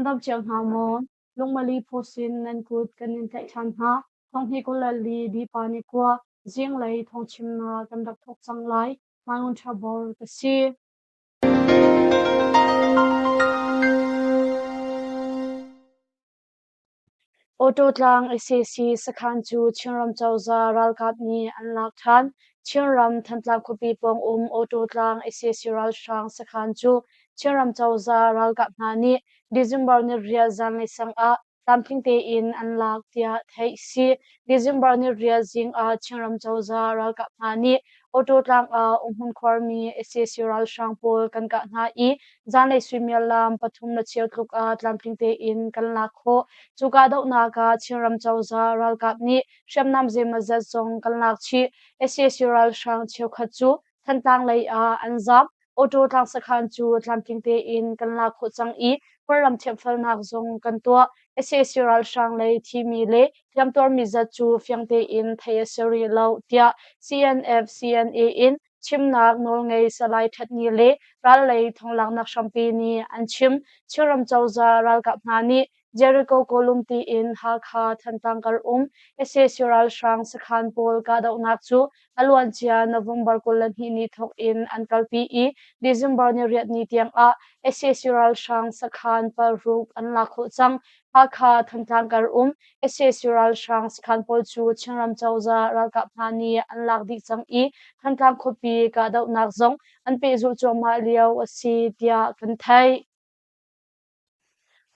Nan dam cio hna maw? Lungmali phusin nan kut kan in tlaih ṭhan hna. Thonghni 24 Dipa ni kua zinglei thawngchimnak kan rak thawk cang lai. Mangun ṭha bor ka si. Auto tlang sac sakhan cu Chinram cozah ralkap nih an lak ṭhan. Chinram Thantlang khuapi pawng um auto tlang sac ralhrang sakhan cu Chinram cozah ralkap hna nih December niriat zanlei sang ah tlamtling tein an lak tiah theih si. December niriat zing ah Chinram cozah ralkap hna nih auto tlang ah umhmun khuarmi sac ralhrang pawl kan kah hna i zanlei suimilam pathum le cheu tluk ah tlamtling tein kan lak khawh. Cu kahdohnak ah Chinram cozah ralkap nih hriamnam zeimawzat zong kan lak chih. Sac ralhrang cheukhat cu Thantlang lei ah an zaam. Auto tlang sakhan cu tlamtling tein kan lak khawh cang i Kawlram thiamfelnak zong kan tuah. Sac ralhrang lei thimi le hliamtuarmi zat cu fiang tein theih a si rih lo, tiah CNF CNA in chimnak nawlngei Salai That Ni le ral lei thonglaknak hrampi nih an chim. Chinram cozah ralkap hna nih Jericho Kawlum tiin Hakha Thantlang kar um sac ralhrang sakhan pawl kahdohnak cu a luancia November 22 ni thawk in an kalpi i December ni riat ni tiang ah sac ralhrang sakhan paruk an lak khawh cang. Hakha Thantlang kar um sac ralhrang sakhan pawl cu Chinram cozah ralkap hna nih an lak dih cang i Thantlang khuapi kahdohnak zong an pehzulh cuahmah lio a si tiah kan theih.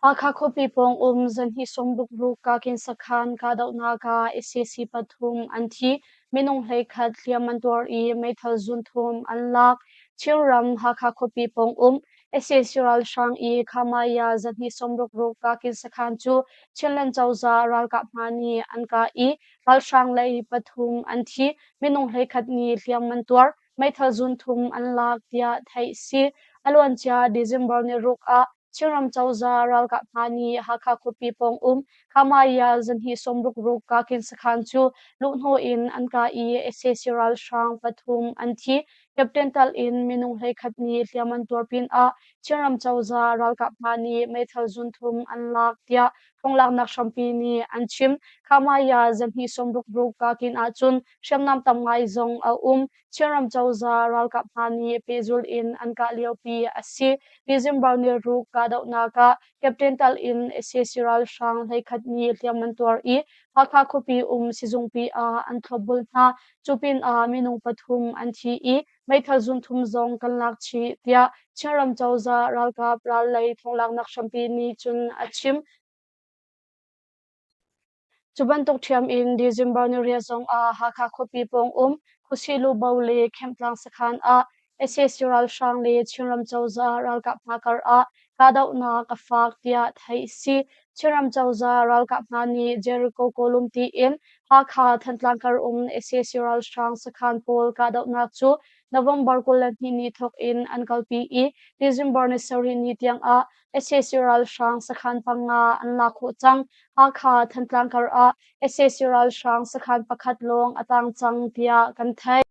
Hakha khuapi pawng um zanhnih sawmruk kakin sakhan kahdohnak ah sac pathum an thi. Minung 11 hliam an tuar i meithal zun thum an lak. Chinram Hakha khuapi pawng um sac ralhrang i Khamaya zanhnih 66 kakin sakhan cu Chinland cozah ralkap hna nih an kah i ralhrang lei pathum an thi. Minung 11 nih hliam an tuar. Meithal zun thum an lak tiah theih si. A luancia December ni ruk ah Chinram cozah ralkap hna nih Hakha khuapi pawng um Khamaya zanhnih 66 kakin sakhan cu luhhnawh in an kah i sac ralhrang pathum an thi. Captain tal in minung 11 nih hliam an tuar pinah Chinram cozah ralkap hna nih meithal zun thum an lak tiah thonglaknak hrampi nih an chim. Khamaya zanhnih 66 kakin ahcun hriamnam tam ngai zong a um. Chinram cozah ralkap hna nih pehzulh in an kah liopi a si. December ni ruk kahdohnak ah Captain tal in sac ralhrang 11 nih hliam an tuar i Hakha khuapi um sizungpi ah an thlopbul hna. Cu pinah minung pathum an thi i meithal zun thum zong kan lak chih tiah Chinram cozah ralkap ral lei thonglaknak hrampi nih cun a chim. Cu bantuk ṭhiam in December ni riat zongah Hakha khuapi pawng um Khuasilubo le Khemtlang sakhan ah sac ralhrang le Chinram cozah ralkap hna kar ah kahdohnak a fak tiah theih a si. Chinram cozah ralkap hna nih Jericho Kawlum tiin Hakha Thantlang kar um sac ralhrang sakhan pawl kahdohnak cu November 22 ni thawk in an kalpi i December ni sarih ni tiangah sac ralhrang sakhan panga an lak khawh cang. Hakha Thantlang kar ah sac ralhrang sakhan pakhat lawng a tang cang tiah kan theih.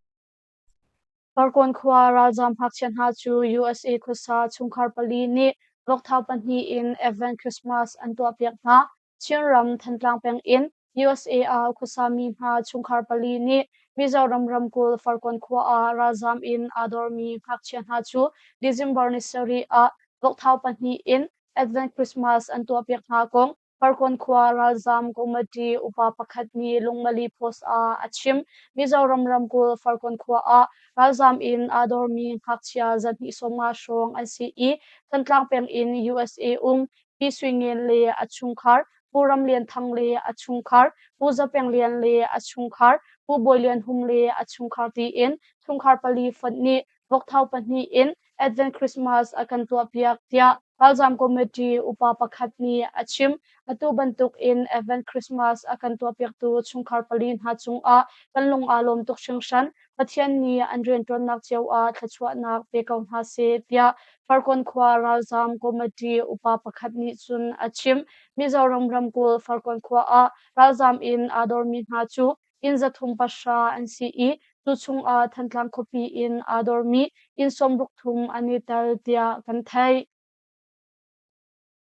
Farkawn khua ralzaam ngakchia hna cu USA khuasa chungkhar pali nih vokthau pahnih in Advent Christmas an tuahpiak hna. Chinram Thantlang peng in USA ah khuasami hna chungkhar pali nih Mizoram ramkulh Farkawn khua ah ralzaam in aa dormi ngakchia hna cu December ni sarih ah vokthau pahnih in Advent Christmas an tuahpiak hna kong Farkawn khua ralzaam committee upa pakhat nih Lungmali Post ah a chim. Mizoram ramkulh Farkawn khua ah ralzaam in aa dormi ngakchia zahnih 50 hrawng an si i Thantlang peng in USA um Pi Sui Ngen le a chungkhar, Pu Ram Lian Thang le a chungkhar, Pu Za Peng Lian le a chungkhar, Pu Bawi Lian Hum le a chungkhar tiin chungkhar pali fonh nih vokthau pahnih in Advent Christmas a kan tuahpiak tiah ralzaam committee upa pakhat nih a chim. Atu bantuk in Advent Christmas a kan tuahpiaktu chungkhar pali hna cungah kan lung aa lawm tuk hringhran. Pathian nih an rianṭuannak cio ah thluachuahnak pe ko hna seh tiah Farkawn khua ralzaam committee upa pakhat nih cun a chim. Mizoram ramkulh Farkawn khua ah ralzaam in aa dormi hna cu inn 390 an si i cu chungah Thantlang khuapi in aa dormi inn 63 an i tel tiah kan theih.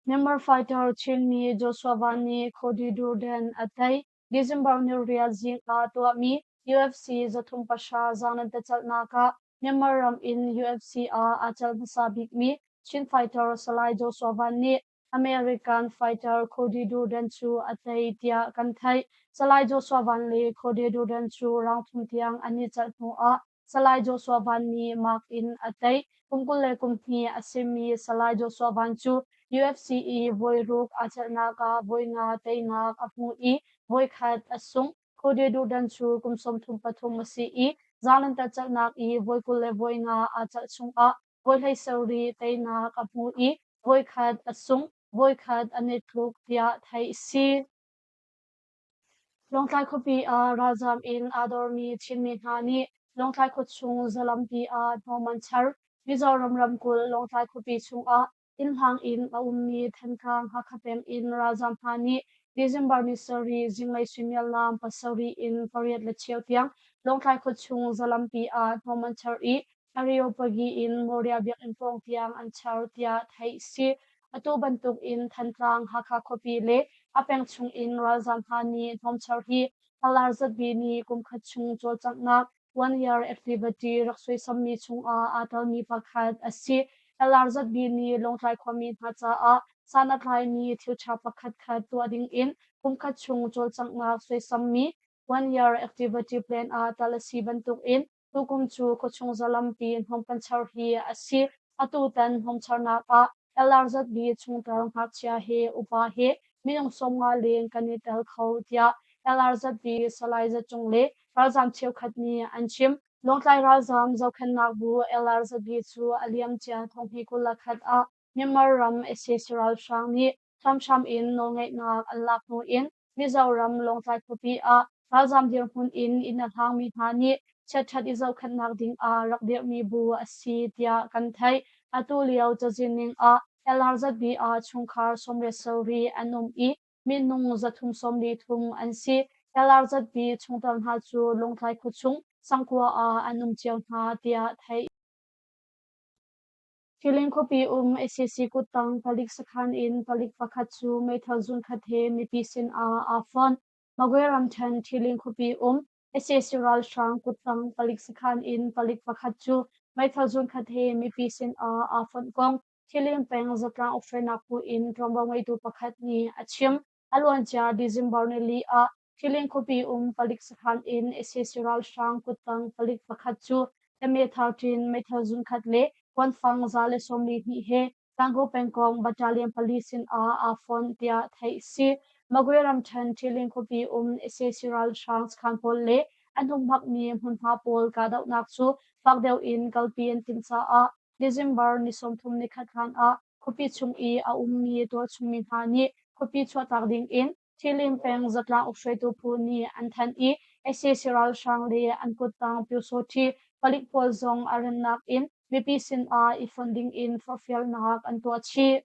Myanmar fighter Chinmi Joshua Van nih Cody Durden a tei. December ni riat zing ah tuahmi UFC 300 zaanglentecalhnak ah Myanmar ram in UFC ah aa celh hmasa bikmi Chin fighter Salai Joshua Van nih American fighter Cody Durden cu a tei tiah kan theih. Salai Joshua Van le Cody Durden cu round thum tiang an i celh hnu ah Salai Joshua Van nih mark in a tei. Kum 22 a simi Salai Joshua Van cu UFC i voi ruk aa celhnak ah voi nga teinak a hmu i voikhat a sung. Cody Durden cu kum 33 a si i zaanglenter celhnak i voi 25 aa celh chungah voi 17 teinak a hmu i voikhat a sung, voikhat an i tluk tiah theih a si. Lawngtlai khuapi ah ralzaam in aa dormi Chinmi hna nih Lawngtlai khuachung zalampi ah hnawm an char. Mizoram ramkulh Lawngtlai khuapi chungah innhlang in a ummi Thantlang Hakha peng in ralzaam hna nih December ni 7 zinglei suimilam 7 in 8:15 tiang Lawngtlai khuachung zalampi ah hnawm an char i Areopagi in Moria biakinn pawng tiang an char tiah theih a si. Atu bantuk in Thantlang, Hakha khuapi le a peng chung in ralzaam hna nih hnawmchar hi LRZB nih kum khat chung cawlcanghnak one year activity rak suaisammi chungah aa telmi pakhat a si. LRZB nih Lawngtlai khuami hna caah san a tlaimi thilṭha pakhatkhat tuah dingin kum khat chung cawlcanghnak suaisammi one year activity plan ah tel a si bantukin Tukum cu khuachung zalampi hnawmpanchar hi a si. Atutan hnawmcharnak ah LRZB chungtel ngakchia he upa he minung 50 leng kan i tel kho tiah LRZB Salai Za Cung le ralzaam cheukhat nih an chim. Lawngtlai ralzaam zohkhenhnak bu LRZB cu a liamcia thonghnih 21 ah Myanmar ram sac ralhrang nih hramhram in nawlngeihnak an lak hnu in Mizoram Lawngtlai khuapi ah ralzaam dirhmun in inn a hlangmi hna nih chiatṭhat i zohkhenhnak ding ah rak dirhmi bu a si tiah kan theih. Atu lio cazin ning ah LRZB ah chungkhar 87 an um i minung 343 an si. LRZB chungtel hna cu Lawngtlai khuachung sangkua ah an um cio hna tiah theih. Thilin khuapi um sac kuttang palik sakhan in palik pakhat cu meithal zunkhat he mipi sin ah aa fonh. Magwe ramṭhen Thilin khuapi um sac ralhrang kuttang palik sakhan in palik pakhat cu meithal zunkhat he mipi sin ah aa fonh kong Thilin peng zatlang ukhrainak phu in ṭuanvo ngeitu pakhat nih a chim. A luancia December nili ah Thilin khuapi um palik sakhan in sac ralhrang kuttang palik pakhat cu MA-13 meithal zunkhat le kuanfang 142 he Gangaw pengkomh battalion pali sinah aa fonh tiah theih a si. Magwe ramṭhen Thilin khuapi um sac ralhrang sakhan pawl le an humhakmi hmunhma pawl kahdohnak cu fak deuh in kalpi an timh caah December ni 31 hlan ah khuapi chung i a ummi tualchungmi hna nih khuapi chuahtak dingin Thilin peng zatlang ukhruaitu phu nih an thanh i sac ralhrang le an kuttang Pyusawṭhi palik pawl zong a rannak in mipi sinah i fonh dingin forhfialnak an tuah chih.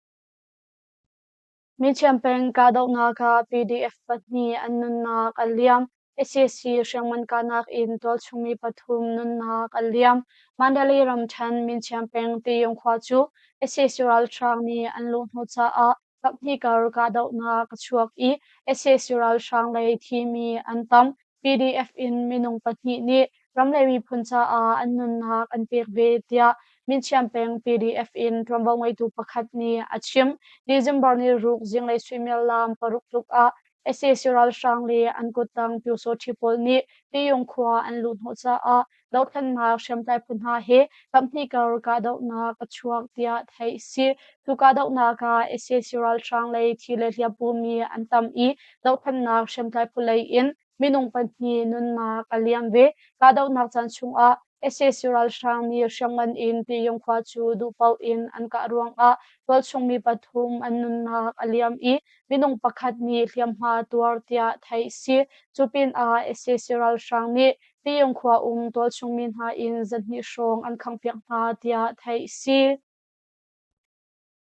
Mithiam peng kahdohnak ah PDF pahnih an nunnak a liam. Sac hriamngan kahnak in tualchungmi pathum nunnak a liam. Mandalay ramṭhen Minchiam peng Tiyung khua cu sac ralhrang nih an luh hnu caah kaphnih kar kahdohnak a chuak i sac ralhrang lei thimi an tam. PDF in minung pahnih nih ram le miphun caah an nunnak an pek ve tiah Minchiam peng PDF in ṭuanvo ngeitu pakhat nih a chim. December ni ruk zinglei suimilam 6 tluk ah sac ralhrang le an kuttang Pyusawṭhi pawl nih Tiyung khua an luh hnawh caah dothlennak hriamtlai phu hna he kaphnih kar kahdohnak a chuak tiah theih a si. Cu kahdohnak ah sac ralhrang lei thi le hliam pumi an tam i dothlennak hriamtlai phu lei in minung pahnih nunnak a liam ve. Kahdohnak caan chungah sac ralhrang nih hriamngan in Tiyung khua cu duhpaoh in an kah ruangah tualchung mi pathum an nunnak a liam i minung pakhat nih hliamhma tuar tiah theih a si. Cu pinah sac ralhrang nih Tiyung khua um tualchung mi hna inn zahnih hrawng an khanghpiak hna tiah theih a si.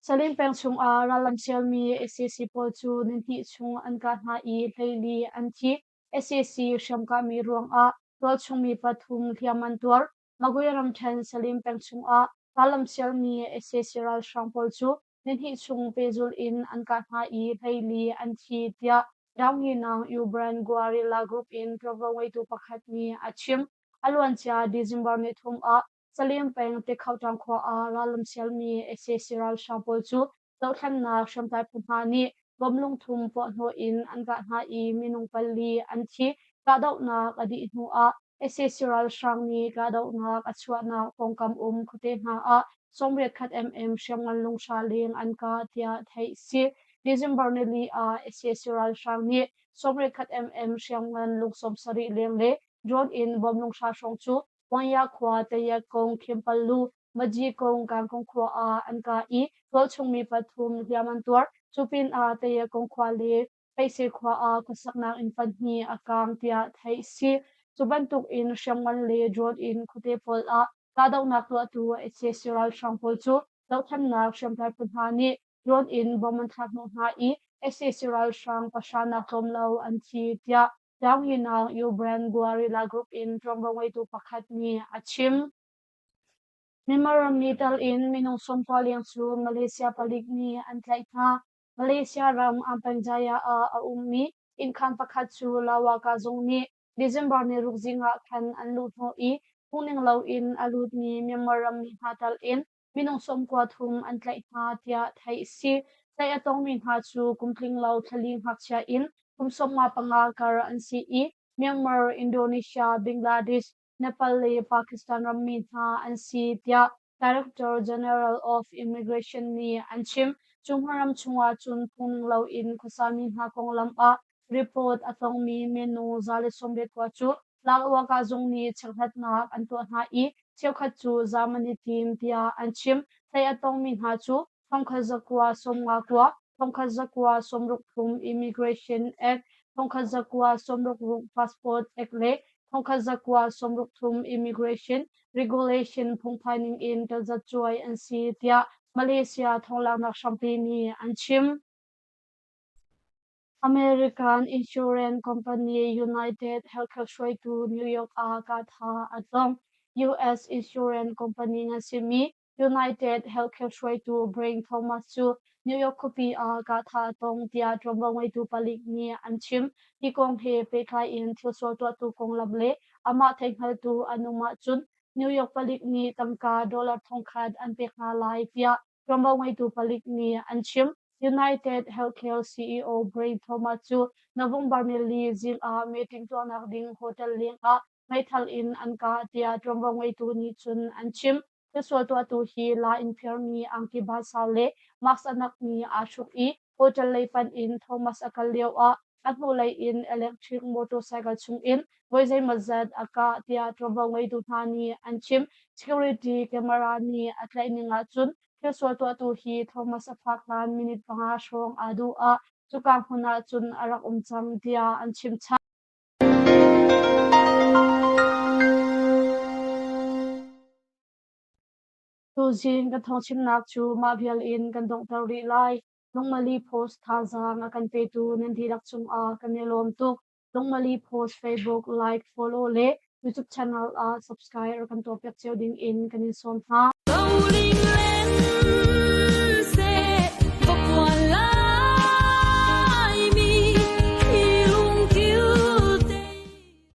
Salim peng chungah rallam sialmi sac pawl cu nihnih chung an kah hna i 14 an thi. Sac hriamkahmi ruangah tualchung mi pathum hliam an tuar. Magwe ramṭhen Salim peng chungah rallam sialmi sac ralhrang pawl cu. nihnih chung pehzulh in an kah hna i 14 an thi tiah Daunghinang Ubran Guerrilla Group in ṭuanvo ngeitu pakhat nih a chim. A luancia December nithum ah Salem peng Tikhautang khua ah rallam sialmi sac ralhrang pawl cu dohthlennak hriamtlai phu hna nih bom lungthum puahhnawh in an kah hna i minung pali an thi. Kahdohnak a dih hnu ah sac ralhrang nih kahdohnak a chuahnak pawngkam um khuate hna ah 81 mm hriamngan lunghra leng an kah tiah theih a si. December nili ah sac ralhrang nih 81 mm hriamngan lung 70 leng le drone in bom lunghra hrawng cu Wanya khua Tayat kong Khimpallu Maji kong Kangkong khua ah an kah i tualchung mi pathum hliam an tuar. Cu pinah Tayat kong khua le Peise khua ah khuasaknak inn pahnih a kaang tiah theih a si. Cu bantuk in hriamngan le drone in khuate pawl ah kahdohnak tuahtu sac ralhrang pawl cu dohthlennak hriamtlai phu hna nih drone in bomb an thlak hnawh hna i sac ralhrang pahra nak tlawm lo an thi tiah Taunghinang Ubran Guerrilla Group in ṭuanvo ngeitu pakhat nih a chim. Myanmar rammi tal in minung 90 leng cu Malaysia palik nih an tlaih hna. Malaysia ram Ampang Jaya ah a ummi innkhaan pakhat cu Lawaka zung nih December ni ruk zing ah khan an luhhnawh i phungning loin a lutmi Myanmar rammi hna tal in minung 93 an tlaih hna tiah theih a si. Tlaih a tongmi hna cu kum tling lo thlali ngakchia in kum 55 kar an si i Myanmar, Indonesia, Bangladesh, Nepal le Pakistan rammi hna an si tiah Director General of Immigration nih an chim. Cu hmunram chungah cun phung loin khuasami hna konglam ah report a tongmi minu 119 cu Lal-uaka zung nih chekhlatnak an tuah hna i cheukhat cu zaam an i tim tiah an chim. Tlaih a tongmi hna cu 1959, 1963 Immigration Act, 1966 Passport Act le 1963 Immigration Regulation phungphai ningin tazacuai an si tiah Malaysia thonglaknak hrampi nih an chim. American insurance company United Healthcare hruaitu New York ah kahthah a tong. US insurance company ngan simi United Healthcare hruaitu Brian Thomas cu New York khuapi ah kahthah a tong tiah ṭuanvo ngeitu palik nih an chim. Hi kong he pehtlai in thilsual tuahtu konglam le amah theihngaltu an um ahcun New York palik nih tangka dollar thongkhat an pek hna lai tiah ṭuanvo ngeitu palik nih an chim. United Healthcare CEO Brian Thomas cu November nili zing ah meeting tuahnak ding hotel leng ah meithal in an kah tiah ṭuanvo ngeitu nih cun an chim. Thilsual tuahtu hi la in phiarmi angki bansau le mask a nakmi aa hruk i hotel lei panh in Thomas a kal lioah a hnulei in electric motorcycle chungin voi zeimawzat a kah tiah ṭuanvo ngeitu hna nih an chim. Security camera nih a tlaih ning ahcun thilsual tuahtu hi Thomas a phak hlan minute panga hrawng aa duh ah cuka hmun ah cun a rak um cang tiah an chim chap. Tuzing kan thawngchimnak cu mah vial in kan donghter rih lai. Lungmali Post thazaang a kan petu nan dihlak cungah kan i lawm tuk. Lungmali Post Facebook like, follow le YouTube channel ah subscribe kan tuahpiak cio ding in kan in sawm hna.